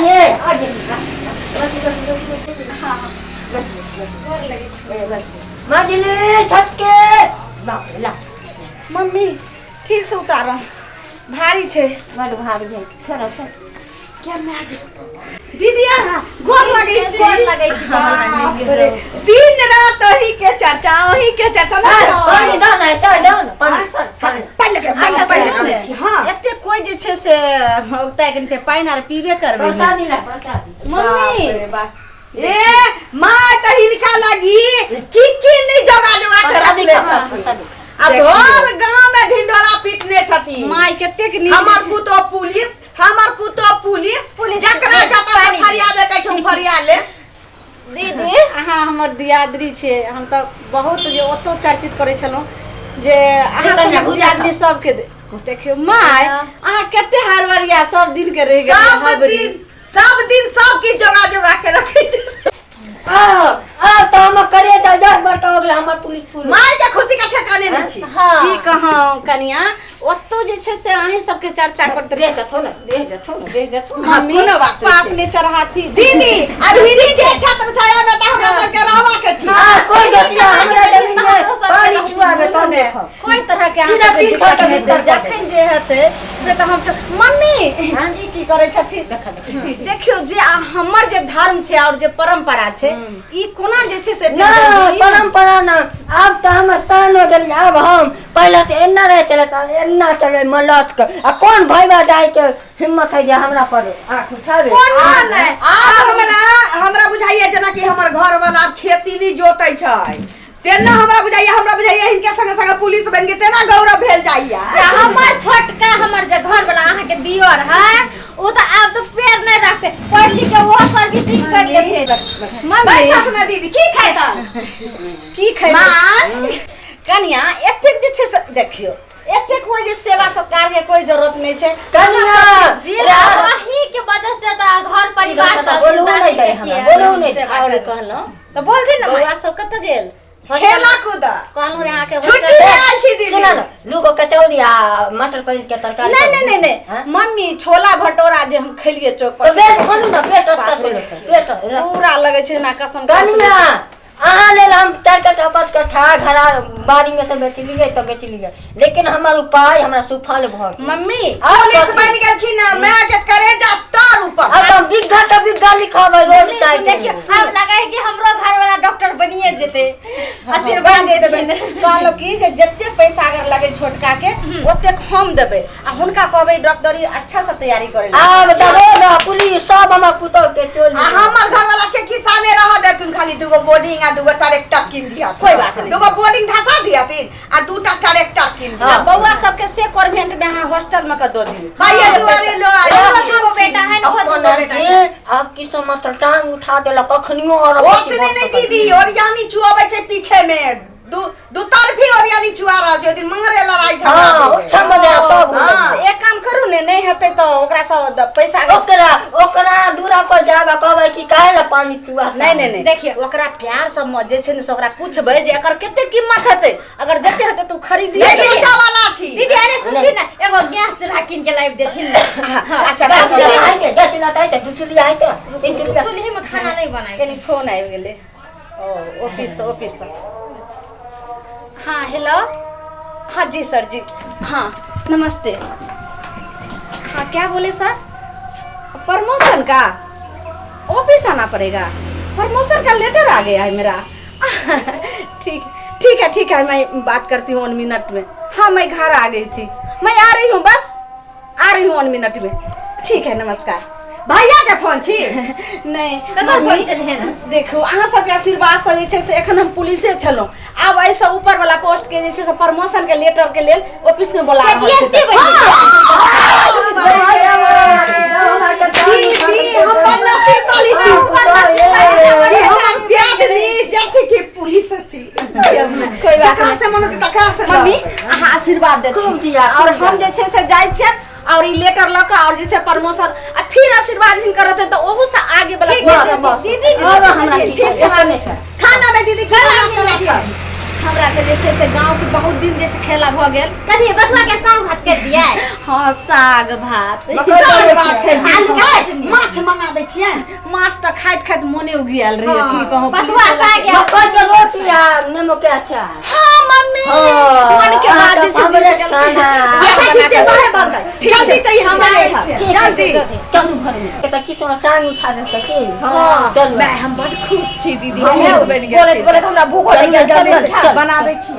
ये आ गेली। बस, बस, बस, बस। हाँ हाँ गोर लगै छी। ए, बस। मझली छोटके बाप रे, ला। मम्मी ठीक से उतारो, भारी छै। बड़ भारी है, छोड़ो छोड़ो। क्या माय दीदी अहाँ गोर लगै छी। गोर लगै छी। बाप रे, दिन रात ओही के चर्चा, ओही के चर्चा ना। पानी दो ना, चाय दो ना, पानी पानी। पानि लगे, पानि अच्छा, पानि सुनू लगे ने, छी। हाँ। एते कोइ जे छै से औगताइ के छै, पानि आर पीबे करबै ने। प्रसादी ला, प्रसादी। मम्मी बाप रे बाप। ए माँ, तऽ हिनका लगी की की नहि जोगा जोगा के प्रसादी रखले खा, छथिन। प्रसादी। आ भर गाँव में ढिंढोरा पीटने छथिन। माय कतेक नीक हमर छै। पुतो पुलिस, हमर पुतो पुलिस। पुलिस। जकरा जतऽ से पानी। फरियाबे कहै छै, ओ फरिया ले। दीदी, अहाँ हमर दियादरी छियै, हम तऽ बहुत जे ओतौ चर्चित करै छलहुँ जे अहाँ कन्या, सब गुजर दियादनी सबके देखियौ माय, अहाँ कते हड़बड़िया सब दिन के रहि गेलियै। सब हड़बड़ी। दिन, सब दिन सब किछु जोगा जोगा के रखै छै। आ आ तऽ हमर करेजा जा बड़का हो गेलै, हमर पुलिस पुलिस। माय के खुशी के ठेकाने नहि छी। हाँ। की कहौं कनिया, ओतौ जे छै से अहीं सबके चर्चा करते। दे देथो ना, दे देथो ना, दे देथो ना। मम्मी, कोनो बात नहि पाप छै। ने चढ़ाथी। दीदी, अभी के छत्र छाया में तऽ हमरा सबके रहबा के छी। आ कोई दोसिया हमरा जमीन में पानी चुआबे सुनू तब ने, देखो। कोई तरह के अहाँ सीधा सबके पीठ दिक्कत हटा नहि भीतर हेतै। जखन जे हेतै से तऽ हम मम्मी, ई की करै छथिन देखियौ जे हमर जे धर्म छै और जे परंपरा छै, ई कोना जे छै से एते ना जल्दी- परंपरा ना, आब तऽ हमर शान हो गेली। आब हम पहिले तऽ एना रहे चले, आब एना चले मलट के। आ कोन भैया दाई के हिम्मत है जे हमरा पर आँख उठावे? कोना नहि? आब हमरा हमरा बुझाइया जेनाकि हमर घर वाला आब खेती नहि जोतै छै, तेना हमरा बुझाइया। हमरा बुझाइया हिनके संगे संगे पुलिस बनि गेल, तेना गौरव भेल जाइया। आ हमर छोटका, हमर जे घर वाला अहाँके दियर है, ओ तऽ आब तऽ पैर नहि रखते, पढ़ लिख के ओहो सर्विसिंग कर लेते। मम्मी। बैसख ने दीदी, की खेता? की खैबै? माँ। कनिया, एतेक जे छै से देखियौ, एतेक कोई जे सेवा सत्कार के कोई जरूरत नहीं छै। कनिया, जे अहीं के वजह से तऽ घर परिवार ई बोलू नहि दे हमरा, बोलू नहि दे। और कहलहुँ तऽ बोलथिन ने। बौआ सब कतऽ गेल? खेला कूदा। कहलहुँ रे अहाँके छुट्टी हॉस्टल- में आयल छी दीदी। सुना ना, लूगो कचौड़ी आ मटर पनीर के तरकारी। नहीं नहीं नहीं नहीं। हाँ? मम्मी, छोला भटोरा जे हम खेलिए चौक पर तो पेट खोलू ना, पेट अस्तर हो जेतै, पेट। पूरा लगै छै ना कसम। कनिया, अहाँ लेल हम 4 कट्ठा 5 कट्ठा घरा बाड़ी में से बेच लिए तऽ बेच लिए, लेकिन हमर उपाय हमरा सुफल भऽ गेल। मम्मी, आब पुलिस कथी? बनि गेलखिन हँ, माय के करेजा तर ऊपर। आब तऽ हम बीघा के बीघा लिखाबै रोड साइड। देखियौ, आब लगा है कि हमरो घर वाला डॉक्टर बनिए जेते, आशीर्वाद दे देबै। कहलहुँ कि जे जते पैसा अगर लगे छोटका के, ओतेक हम देबै आ हुनका कहबै डॉक्टरी अच्छा से तैयारी करे ला। आब दरोगा पुलिस सब हमर पुतोह के चोली। आ हमर घर वाला के किसाने रह देतुन, खाली दूगो बोर्डिंग आ दूगो ट्रैक्टर कीन दिया। कोई बात नहीं। दूगो बोर्डिंग धसा दियाथिन आ दूटा ट्रैक्टर कीन दिया। आ बौआ सबके से कॉन्वेंट में अहाँ हॉस्टल में के दऽ दियौ। भाइये दुआरे लो आयल। दूगो बेटा है ने, ओहो अपन दूगो बेटा के आब की मात्र टांग उठा देलक कखनियो और ओतने नहीं दीदी, ओरियानी चुआबै छै पीछे में, दू दू तरफी ओरियानी चुआ रहल छै। ओहि दिन मारे लड़ाई झगड़ा हाँ, भेलै। उठम बजा सब हो हाँ। गेलै। एक काम करू ने, नहीं हेतै तऽ ओकरा सब पैसा ओकरा ओकरा दूरा पर जाब आ कहबै कि काहे ला पानी चुआ? नहीं नहीं नहीं, देखियौ। ओकरा प्यार से जे छै ने से ओकरा पूछबै जे एकर कते कीमत हेतै, अगर जते हेतै तऽ ओ खरीद नहीं बेचा वाला छी। दीदी, अरे सुनथिन ने, एगो गैस चूल्हा कीन के लाबि देथिन ने। अच्छा। गैस चूल्हा आइते, गैस चूल्हा तऽ आइते, दू चूल्ही आइते, तीन चूल्ही। चूल्हे में खाना नहीं बनाए। कनी फोन आबि गेलै। ओ ऑफिस से, ऑफिस से। हाँ हेलो, हाँ जी सर जी, हाँ नमस्ते। हाँ क्या बोले सर? प्रमोशन का ऑफिस आना पड़ेगा? प्रमोशन का लेटर आ गया है मेरा। ठीक ठीक है, ठीक है, मैं बात करती हूँ वन मिनट में। हाँ मैं घर आ गई थी, मैं आ रही हूँ, बस आ रही हूँ वन मिनट में। ठीक है, नमस्कार। भैया के फोन छी? नहीं। ककर फोन मम्मी, छलै हन? देखू, अहाँ सबके आशीर्वाद से जे छै से एखन हम पुलिसे छलहुँ, आब एहिसँ ऊपर वाला पोस्ट के जे छै से प्रमोशन के लेटर के लेल ऑफिस में बोला रहल छै। DSP बनि दीदी, हमर नसीब वाली छी कि हमर दियादनी जेठ के पुलिस छी। कोई बात जकरा नहीं। से मन होतै तकरा से मम्मी, लड़बै। अहाँ आशीर्वाद खूब देथिन दिया, और खूब हम जे छै से जाइ छियनि और ई लेटर लऽ कऽ और जे छै प्रमोशन आ फिर आशीर्वाद हिनकर रहतै तऽ ओहू से आगे वाला ठीक पोस्ट छै, पर। दीदी जी। और हमरा ठीक की छै, छै, छै। खाना में दीदी, खाना में राखब। हमरा के जे छै से गांव के बहुत दिन जे छै खेला भऽ गेल। कथी, बथुआ के साग भात कर दिया? हाँ, साग भात। साग भात खाइ छी। आलू के चटनी। माछ मंगा दै छियै। माछ तऽ खाइत खाइत मोने उगियाल रही, की कहूँ। बथुआ साग या मकई के रोटी आ नेमो के अचार। हाँ मम्मी, हाँ, मन के बात जे छै अहाँके जीत गेल। खाना। अच्छा ठीक छै, बाहे बनतै, जल्दी चाहिए, हम हम चलै आबै छियै। हम जल्दी। चलू घर में तऽ किछु टांग उठा दे सकी। हाँ। चलू। मैं हम बड खुश छी दीदी, हमहूँ खुश बनि गेल। बोलैत बोलैत हमरा भूख लागि गेल। जल्दी चल, से चल। बना दै छी।